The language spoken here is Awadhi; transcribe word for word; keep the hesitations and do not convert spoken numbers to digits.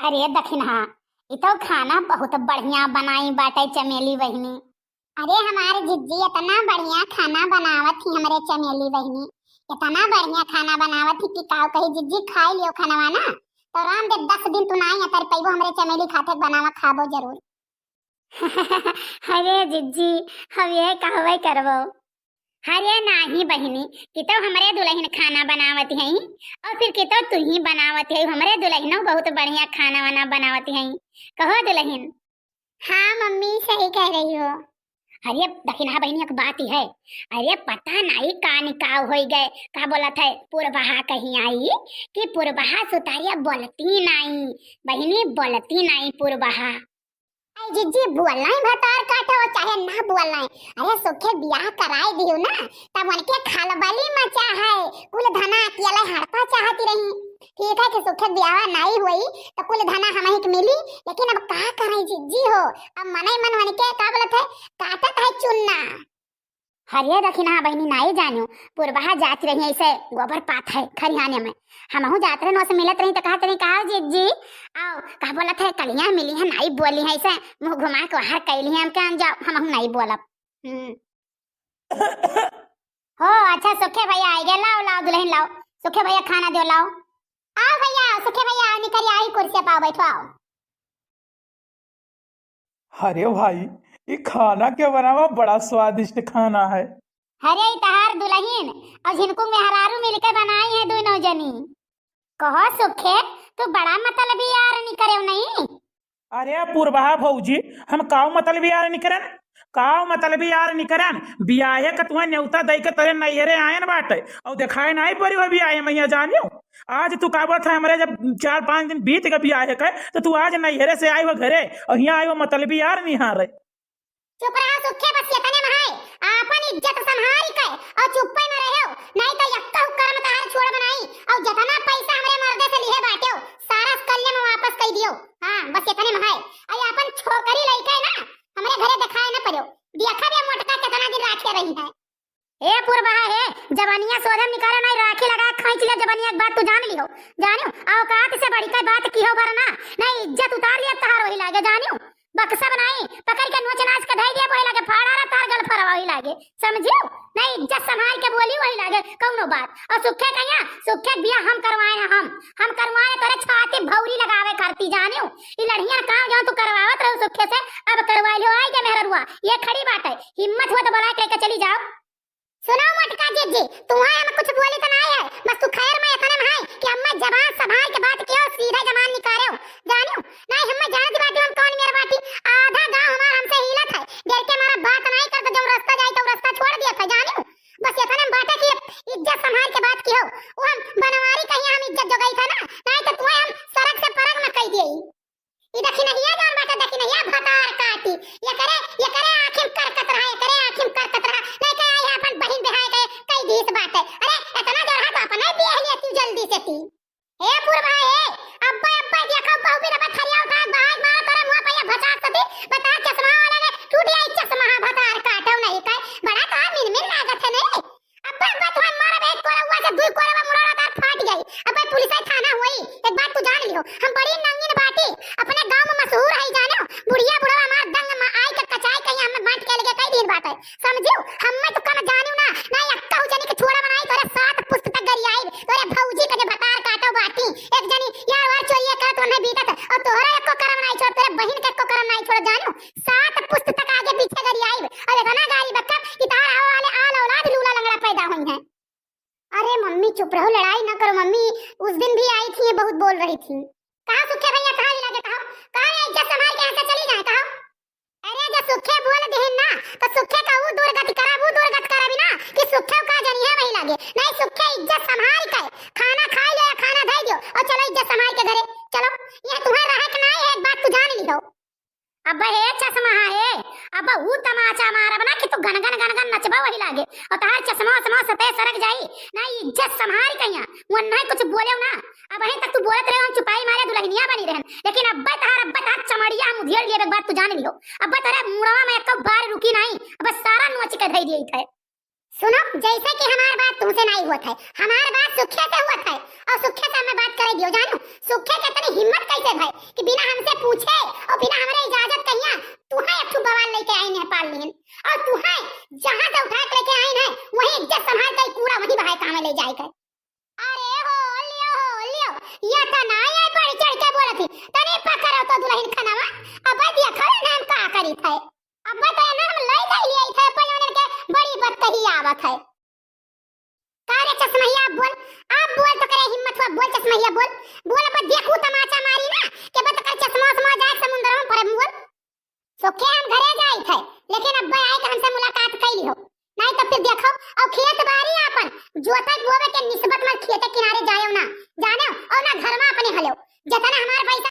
अरे दखिनहा, ई तो खाना बहुत बढ़िया बनाई बाटे चमेली बहिनी। अरे हमार जिज्जी इतना बढ़िया खाना बनावत ही हमरे चमेली बहिनी, इतना बढ़िया खाना बनावत ही कि काव कही। जिज्जी खाई लियो खानवा ना, तो राम दे दस दिन तू नाई अतर पैबो हमरे चमेली खाते बनावा खाबो जरूर। अरे जिज्जी, हम ये कहबे करबो। अरे नाही बहिनी, कि तो हमरे दुलहिन खाना बनावत हई और फिर कि तो तू ही बनावत हई। हमरे दुलहिनो बहुत बढ़िया खाना वाना बनावत हई। कहो दुलहिन। हाँ मम्मी, सही कह रही हो। अरे दखिनहा बहिनी, एक बात ही है। अरे पता नहीं का निकाव होई गए, का बोलत है, पुरबहा कहीं आई कि पुरबहा सुतारिया बोलती नहीं, बहिनी बोलती नहीं पुरबहा। आई जिज्जी, बोलना ही भतार काटो, चाहे ना बोलना है। अरे सुखे बियाह कराए दियो ना, तब उनके खलबली मचा है। कुल धना अकेले हड़पा चाहती रही। ठीक है कि सुखे बियाह नहीं हुई, तो कुल धना हम ही के मिली, लेकिन अब का करें जिज्जी हो, अब मने मन उनके का बोलत है, काटत है चुन्ना। हरिये दखिनहा बहिनी नाई जानियो, पुरबहा जात रही ऐसे गोबर पात है खरिहाने में। हमहू जात रहे, नोसे मिलत रही तो कहत रही, "कहा जिज्जी, आओ, कहा बोलत है, कलिया मिली है, नाई बोली है, ऐसे मुँह घुमा के बाहर कैली है, हम क्या जाओ, हमहू नाई बोलब।" हम्म। हो, अच्छा, सुखे भैया आइ गए, लाओ, लाओ, दुलहिन लाओ, सुखे भैया खाना दो, लाओ। आओ भैया, सुखे भैया, आओ, निकरी आई, कुर्सी पे आओ, बैठो, आओ। अरे भाई, ई खाना के बनावा बड़ा स्वादिष्ट खाना है। अरे ई तहार दुलहिन और झिनकू मेहरारू मिलके बनाई है दोनों जनी। कहो सुखे, तू बड़ा मतलबी यार निकरेव नहीं। अरे पुरबहा भौजी, हम काऊ मतलबी यार निकरन, काऊ मतलबी यार निकरन। बियाहे का तुहें न्योता दई के तोरे नैहरे आयन बाटे और देखाए नाई परी हो बियाहे में, यहाँ जानियो। आज तू का बात है, हमरे जब चार पाँच दिन बीत गए बियाहे के, तो तू आज नैहरे से आई हो घरे और यहाँ आई हो मतलबी यार निहारे। चुप रहा सुखे, बस इतने में है, आपन इज्जत संभाल के और चुप्पे में रहो, नहीं तो यक्का हुक्कर में तहार छोड़ बनाई और जितना पैसा हमरे मर्दे से लिहे बाटेव, सारा कल्ले में वापस कर दियो। हाँ, बस इतने में है। और आपन छोकरी लइके ना हमरे घरे दिखाए न पड़ो, देखा बे मोटका कितना दिन राखे रही है। ए पुरबहा हे, जबनिया सोझा निकाले नहीं, राखी लगा खींच ले जबनिया, एक बात तू जान लिहो, जानियो, औकात से बढ़ी के बात किहो भर ना, नहीं इज्जत उतार लिया तहार वही लागे, जानियो, बक्सब नहीं, पकड़ के नोच नाच के धई दिया वही लागे, फाड़ा रहा तार गल फरवा वही लागे, समझियो, नहीं इज्जत संभाल के बोली वही लागे कौनो बात। और सुखे कहिया, सुखे बिया हम करवाए हैं, हम, हम करवाए तोरे छाती भौरी लगावे करती, जानियो, ई लड़िया काम जो तू करवावत रहो सुखे से, अब करवा लियो, आई के मेहररुआ, ये खड़ी बात है, हिम्मत हो तो बुलाए के लेके चली जाओ। सुनो मोटका जिज्जी, तुम्हें हम कुछ बोली तो नहीं है, बस तू खैर में इतने में है कि अम्मा जबान संभाल के बात कियो, सीधा जबान निकालो, जानियो। नहीं, हम्मा जानत बाटी हम कौन मेर बाटी, आधा गांव हमार हमसे हिलत है, डर के मारा बात नहीं करता, जो रास्ता जाए तो रास्ता छोड़ दिया था, जानियो। बस इतने में बाटे कि इज्जत संभाल के बात कियो, वो हम बनवारी कहीं हम इज्जत जगाई था ना, नहीं तो तुम्हें हम सड़क से परग में कह दिए। ई दखिनहिया जौन बाटे, दखिनहिया भतार काटी। एकरे, एकरे आँखी में करकत रहा, एकरे आँखी में करकत रहा। लइके आई है अपन बहिन बिहाए के, कई दिस बाटे। अरे, इतना जोर है तो अपने बियाह लिया तू जल्दी से ती। ए पुरबा, ए, अब्बे, अब्बे, देखो, बहू भी रबा थरिया उठा, बाहर मार, तोरे मुँह पे ये भचाक सती, बता, चश्मा वाले ने टूट गया, ई चश्मा, हाँ, भतार काटो नहीं कहे, बड़ा तो मिनमिन लागत है नहीं। अब्बे, अब्बे, तुम्हें मारब एक कोरवा से दुई कोरवा मुड़ोड़ा तार फाट गई। अब्बे, पुलिस है थाना होई, एक बात तू जान लियो, हम बड़ी नंगिन बाटी, अपने गांव में मशहूर है जानो, बुढ़िया बुढ़वा हमार दंग में आई के कचाई कहीं हमें बांट के लगे कई दिन बाटे, समझियो? हमें तो कम जानियो ना, ना अक्का हु जनी के छोड़ा बनाई, तोरे सात पुस्त तक गरियाई, तोरे भौजी के जे बतार काटो बाटी, एक जनी यार वार चोरिए करत वन्ने बीतत, और तोहरा एको करम नाई छोड़, तोरे बहिन के एको करम नाई छोड़ जानो, सात पुस्त तक आगे पीछे गरियाई, और इतना गारी बकत कि तार आवे वाले आल औलाद लूला लंगड़ा पैदा हुई है। अरे मम्मी चुप रहो, लड़ाई ना करो मम्मी, उस दिन भी आई थी, ये बहुत बोल रही थी। कहा सुखे भैया, कहा मिला के कहा, कहा ये इज्जत संभाल के यहाँ से चली जाए, कहा। अरे जो सुखे बोल देहे ना, तो सुखे का वो दुर्गति करा, वो दुर्गति करा भी ना, कि सुखे का जनी है वही लागे। नहीं सुखे इज्जत संभाल के, खाना खाई लो या खाना धई दियो, और चलो इज्जत संभाल के घरे, चलो। ये तुम्हारा हक ना है, एक बात तू जान लियो। अब हे चश्मा हे, अब ऊ तमाचा मारब ना कि तू गन गन गन गन नचबा वही लागे। और तहार चश्मा वश्मा सते सरक जाई। ना इज्जत संभाल कहिया, वो नहीं कुछ बोले ना। अब वहीं तक तू बोलत रहे, हम चुपाई मारे दुलहिनिया बनी रहन। लेकिन अब्बे तहार, अब्बे तहार चमड़िया हम उधेड़ लिए, एक बात तू जान लियो। अब्बे तोरे मुड़वा में एक बार रुकी नहीं, अब्बे सारा नोच के धई दिए थे। सुनो, जैसे कि हमार बात तुमसे नाहीं होत है, हमार बात सुखे से होत है, और सुखे से हमें बात करे दियो। जानो, सुखे के इतनी हिम्मत कैसे भई कि बिना हमसे पूछे और बिना हमरे इजाजत कहिया तुहें एक ठो बवाल लेके आइन है, पाल लिहिन, और तुहें जहाँ से उठा के लेके आइन है, वहीं इज्जत संभाल के कूड़ा वहीं बहाए कामे ले जाए के। अरे हो लियो, हो लियो, ये तो ना ये बढ़ चढ़ के बोलत ही। तनी पकड़ो तो दुल्हन खनवा, अब देखो ना हम का करी थे। अब तो ना हम लई जाई लिए थे, पयोनन के बड़ी बतकही आवत है। का रे चश्महिया, बोल, अब बोल, तो करे हिम्मत हुआ, बोल चश्महिया, बोल, बोल, अब देखू तमाचा मारी ना, के बत कर चश्मा उश्मा जाए समुंदर में पर बोल। सुखे हम घरे जाई थे, लेकिन अब आए के हमसे मुलाकात कैली हो, नहीं तो फिर देखो, और खेत बारी आपन जोते बोवे के निस्बत में खेते किनारे जायो ना, जाने, और ना घर में अपने हलो, जितना हमारे पैसा